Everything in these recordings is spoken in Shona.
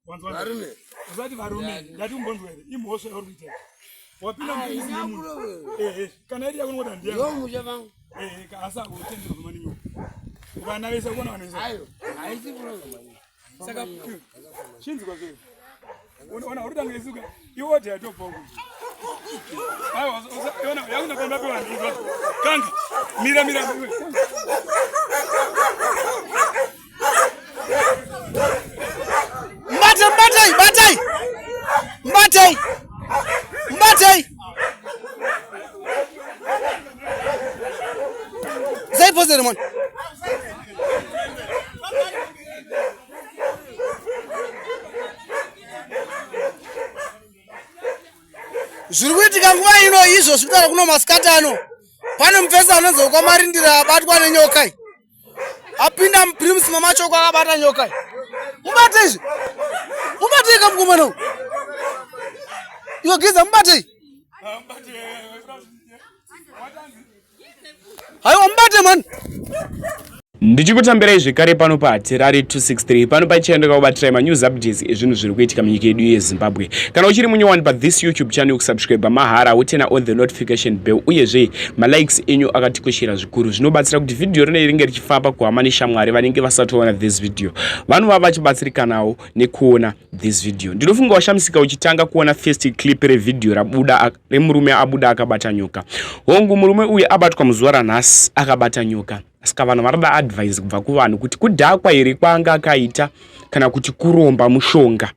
Varume. Usati varume, ndati umbonzwa here? Imhosva yauri kuita. Wapinda mupinzi nemunhu. Ehe, kana iri yako unoda ndiye. Yo musha vangu. Ehe, asa utendera kumani nyoka. Vana vese kuona vanhu vese. Ayo, haisi problem. Saka chinzwa zve. Unaona uri tanga isuka. Iwe wati yatobva uku. Aiwa, usaona yakuna pamba pe vanhu izwa. Kanga. Mira mira. Mbatei, mbatei, batei. Mbatei. Mbatei. Zai pose mwana. Zviri kuitika nguva ino izvo zviri kuno masikati ano. Pane mupfesa anonzi wekwaMarindira abatwa nenyoka iyi. Apinda muprimus mamachoko akabata nyoka iyi. Mubate izvi. Mubate ka mukomana uyu. Iwe Giza mubate. Haiwa mubate mani. Ndichikutambirai zvekare pano paHatirari 263 pano pachienda kubatirai manews updates ezvinhu zviri kuitika munyika yedu yeZimbabwe. Kana uchiri munyowani pathis YouTube channel kusubscribe mahara wotena on the notification bell uyezve malikes enyu akatikoshera zvikuru zvinobatsira kuti vhidhiyo rinei ringe richifamba kuhama neshamwari vanenge vasatoona this video vanova vachibatsirikanawo nekuona this video. Ndinofunga washamisika uchitanga kuona first clip revhidhiyo rabuda remurume abuda akabata nyoka. Hongu murume uyu abatwa muzuva ranhasi akabata nyoka. Saka vanhu varikuda advice kubva kuvanhu kuti kudhakwa here kwaanga akaita kana kuti kuromba mushonga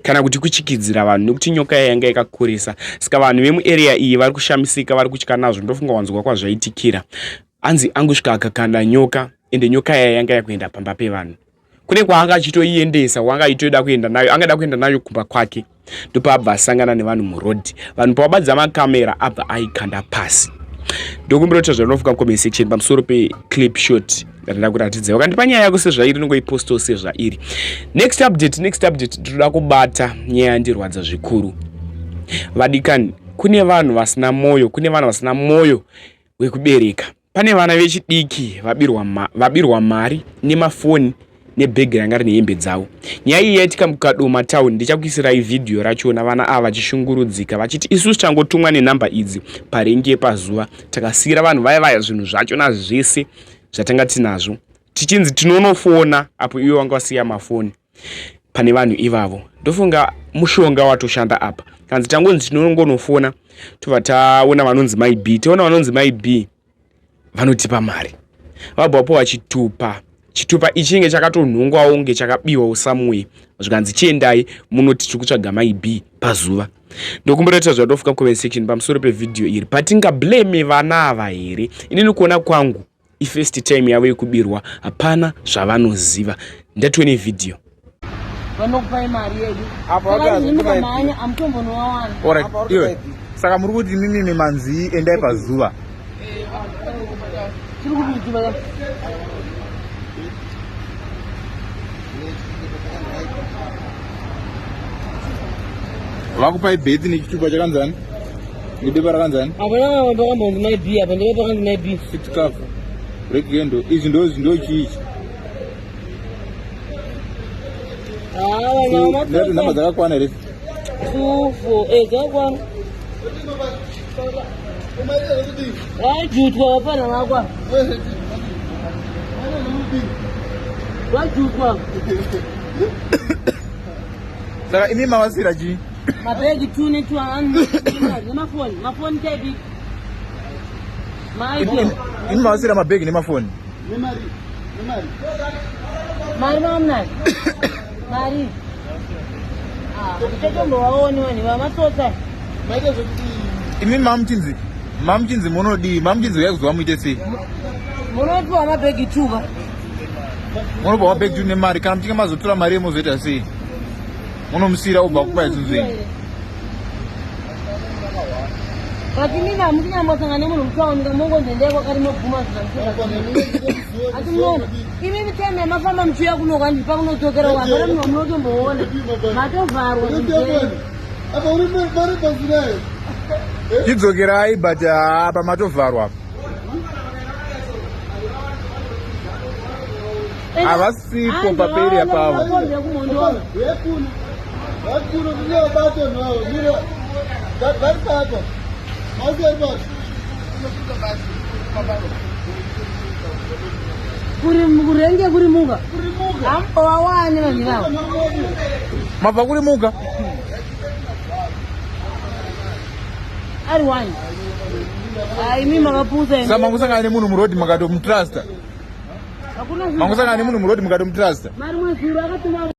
kana kuti kuchikidzira vanhu nekuti nyoka iya yanga yakakurisa. Saka vanhu vemuarea iyi vari kushamisika vari kutya nazvo ndofunga wanzwa kwazvaitikira. Anzi angosvika akakanda nyoka ende nyoka iya yanga yakuenda pamba pevanhu. Kune kwaanga achitoiendesa wanga achitoda kuenda nayo angada kuenda nayo kumba kwake ndopaabva asangana nevanhu muroad vanhu pavabadza makamera abva aikanda pasi ndokumbira kuti zvanofuka mucomment section pamusoro peclip shot randida kuratidza ukandipa nyaya yako sezvairi inongoipostawo sezvairi next update next update ndinoda kubata nyaya yandirwadza zvikuru vadikani kune vanhu vasina mwoyo kune vanhu vasina mwoyo wekubereka Pane vana vechidiki vabirwa, ma, vabirwa mari nemafoni nebhegi ranga rine hembe dzavo. Nyaya iyi yaitika muKadoma town. Ndichakuisirai vhidhiyo rachona vana ava vachishungurudzika vachiti isusu tangotumwa nenhamba idzi parengi yepazuva takasiira vanhu vaya vaya zvinhu zvachona zvese zvatanga tinazvo tichinzi tinonofona apo iwe wanga wasiya mafoni pane vanhu ivavo ndofunga mushonga watoshanda apa kanzi tangonzi tinongonofona tobva taona vanonzi mai b taona vanonzi mai b vanotipa mari vabva vapiwa chitupa chitupa ichinge chakatonhongwawo kunge chakabiwawo somewhere zvikanzi chiendai munoti tiri kutsvaga mai b pazuva ndokumbira kuita zvatofuka comment section pamusoro pevhidhiyo iri patingablame vana ava here inini kuona kwangu ifirst time yavo yekubirwa hapana zvavanoziva ndatwe nevhidhiyo vanokupai mari yedu mukamhanya amutombonowawana iwe saka muri kuti mimimi manzi endai pazuva tiri kuti vakupai bhethi nechitupa chakanzani nebepa rakanzani apa pakambonzi mai b apa ndeve pakanzi mai b six cover regendo izvi ndo ndo chii ichi namba dzakakwana here two four eh dzakakwana Wajutwa wapana wakwa. Wajutwa. Saka imi mavasira chii? Mabhegi 2 ne 2 nemafoni. Mafoni type. Imi mavasira mabhegi nemafoni. Nemari. Nemari. Mari mamunayo. Mari. Ah, tichatombovaoni vanhu vamatsotsa. Maita zvekuti imi mamuchinzi mamuchinzi munodii mamuchinzi uyai kuzova muite sei Munopiwa mabhegi tuva. munopiwa mabhegi tu nemari kana muchinge mazotora mari yemozoita sei munomusiyira obva kupai zvinhu zvenyu But imimi hamukunyambosangana nemunhu mutauni kamongonzi kwakati mobvuma zvinhu asi munoona imimi time yamafamba muchiuya kuno kwandipa kunodzokera hapana munhu wamunotomboona matovharwa apa uri mari pasinayo chidzokerai but apa matovharwa. Havasipo paperia pavo. Kumhondoro. Vekuno. Vekuno ndinobata navo. Mira. Vari papa. Masi ari papa. Kurenge kurimuka. Kurimuka. Hambowawane vanhu ivavo. Mabva kuri muka. Ari wani. Imi makapusa imi. Saka mangosangana nemunhu murodhi mukatomutrasta. Hakuna zvinhu. Mangosangana nemunhu murodhi mukatomutrasta. Mari mwezuro akatuma.